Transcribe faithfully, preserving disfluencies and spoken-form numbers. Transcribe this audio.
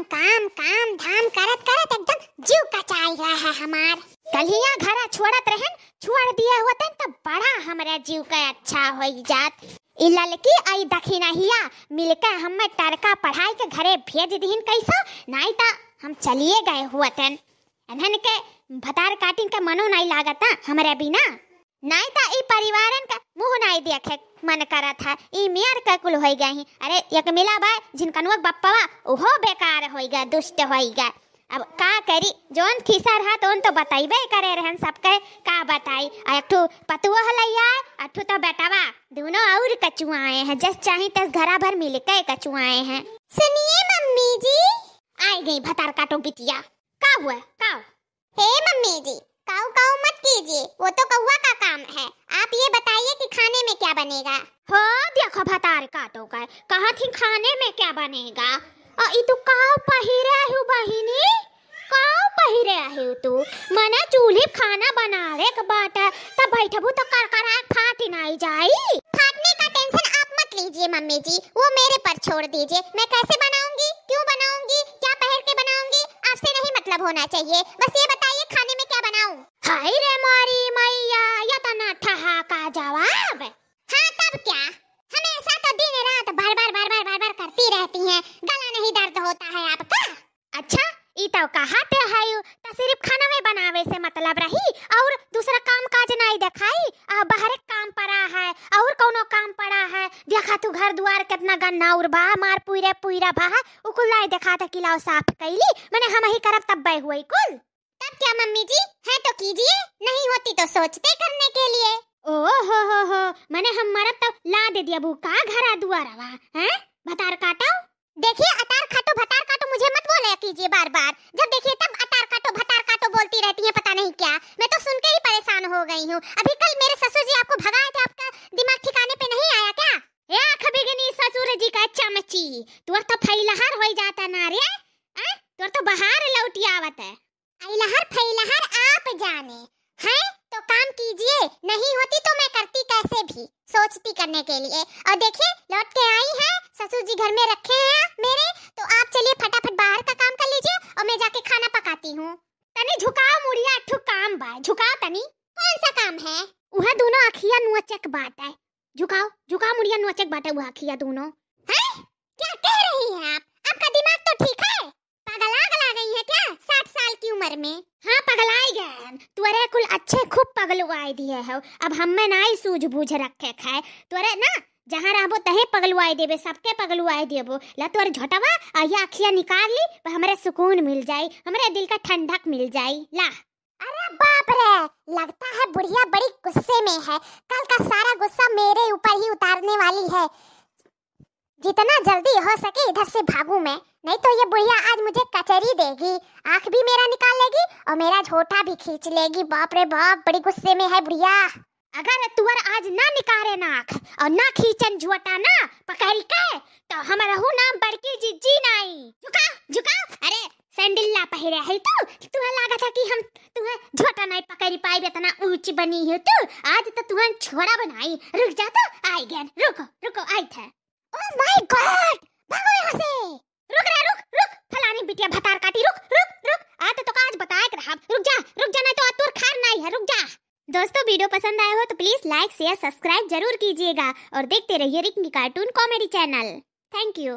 काम, काम धाम करत करत एकदम जीव कचाई रहा है हमार। कल्हिया घरा छोड़त रहन, छोड़ दिए होतन तब बड़ा हमरा जीव का अच्छा होई जात। ई ललकी आई दखिनहिया मिलके हमें टरका पढ़ाई के घरे भेज दिहिन कैसो, नाई त हम चलिए गए होतन। इन्हन के भतार काटिन के मनो नाई लागत ना हमरे बिना। नाई त ई परिवारन का मुँह नाई देखे मन करत है। ई मेर के कुल होई गए ही। अरे एक मिला बाय झिनकनुआ के बप्पवा, उहो बेकार होई गए, दुष्ट होई गए। अब का करी, जौन खिसा रहा तौन तो बतइबे करे रहन सबके, का बताई। आ एक ठो पतुआ हलैया, आ एक ठो तो बेटवा, दोनों और कचुआए हैं। जस चाही तस घरा भर मिलके कचुआए हैं। सुनिए मम्मी जी। आई गई भतार काटो बिटिया। का हुआ, का? हे मम्मी जी, काऊ काऊ मत कीजिए, वो तो कौआ का काम है। आप ये बताइए कि खाने में क्या बनेगा? हो देखो भतार काटो का, कहा थी खाने में क्या बनेगा? आ, ई तू काऊ पहिरे आहिउ बहिनी? काऊ पहिरे आहिउ तू? मने चूल्ही खाना बनावे के बाटे, तब बैठबू तो करकराए फाट नाई जाई। फाटने का टेंशन आप मत लीजिए मम्मी जी, वो मेरे पर छोड़ दीजिए। मैं कैसे बनाऊंगी, क्यों बनाऊंगी, क्या पहन के बनाऊंगी, आपसे नहीं मतलब होना चाहिए। बस ये बताइए खाने में क्या बनाऊं? हाय रे मोरी मैया, ये तो ना ठहा का जवाब। हाँ तब क्या, हमेशा तो दिन रात भर भर भर भर भर भर करती रहती हैं। गला नहीं दर्द होता है आपका? अच्छा, ई तो कहा ते है यू, त सिर्फ खाना में बनावे से मतलब रही और दूसरा काम काज नहीं देखाई? आ, बाहर एक काम पड़ा है और कौनो काम पड़ा है? देखा तू घर दुआर कितना गन्ना उर बा, मार पुइरे पुइरा बा है, उ कुल नहीं देखा था कि लाओ साफ कैली, मने हम ही करब तब बे हुई कुल। तब क्या मम्मी जी, है तो कीजिए, नहीं होती तो सोचते करने के लिए। ओ हो हो हो, मने हम मरब तब ला दे दिया बू का घरा दुआरवा, हैं? भतार काटो। देखिए अतार खाटो भतार काटो मुझे मत बोला कीजिए बार बार। जब देखिए तब अतार काटो भतार काटो बोलती रहती हैं, पता नहीं क्या। मैं तो सुन के ही परेशान हो गई हूँ। अभी कल मेरे ससुर जी आपको भगाए थे, आपका दिमाग ठिकाने पे नहीं आया क्या? ए आँख बिगनी ससुर जी का चमची, तोर तो फैलहर होई जाता ना रे, हैं? तोर तो बहार लौटी आवत है। फैलहर फैलहर आप जाने, हैं? तो काम कीजिए, नहीं होती तो मैं करती कैसे भी, सोचती करने के लिए। और देखिए लौट के आई है, ससुर जी घर में रखे हैं मेरे, तो आप चलिए फटाफट बाहर का काम कर लीजिए और मैं जाके खाना पकाती हूँ। तनी झुकाओ मुड़िया, एक ठो काम बा, झुकाओ तनी। कौन सा काम है? वह दोनों अखिया नुआ चेक बात है, झुकाओ झुकाओ मुड़िया नुआ चेक बात है वह अखिया दोनों। हैं? क्या कह रही हैं आप? आपका दिमाग तो ठीक है? पागल आगल आ गई है क्या साठ साल की उम्र में? हाँ पगलाई गए हैं, तुअरे कुल अच्छे खूब पगलुआई दिए हो। अब हमें नाई सूझ बूझ रखे खाए, तुअरे ना जहाँ रहबो तहे पगलुआई देबे, सबके पगलुआई देबो। ला तुअर झोटवा आ या अखिया निकाल ली, पर हमरे सुकून मिल जाई, हमरे दिल का ठंडक मिल जाई। ला। अरे बाप रे, लगता है बुढ़िया बड़ी गुस्से में है, कल का सारा गुस्सा मेरे ऊपर ही उतारने वाली है। जितना जल्दी हो सके इधर से भागूं मैं, नहीं तो ये बुढ़िया आज मुझे कचरी देगी, आंख भी मेरा निकाल लेगी और मेरा झोटा भी खींच लेगी। बाप रे बाप, बड़ी गुस्से में है बुढ़िया। अगर तुअर आज ना निकारे ना आंख और ना खींचन झोटा ना पकड़ के, तो हमरहू नाम बड़की जिज्जी नाई। झुका, झुका। अरे सैंडल ला पहिरे है तू, तुहे लागत है कि हम तुहे झोटा नाई पकड़ी पाई, इतना ऊंच बनी हो तू। आज तो तुहे छोड़ा बनाई। रुक जा तो, आई गैन, रुको, रुको, आई थे। Oh my God! भागो यहाँ से। रुक रे, रुक, रुक, फलानी बिटिया भतार काटी, रुक, रुक, रुक। आ तो तोका आज बताए के रहब। रुक जा, रुक जा, नहीं तो आज तोर खार नाई है, रुक जा। दोस्तों, वीडियो पसंद आया हो तो please like, share, subscribe जरूर कीजिएगा और देखते रहिए रिंकी cartoon comedy channel। Thank you।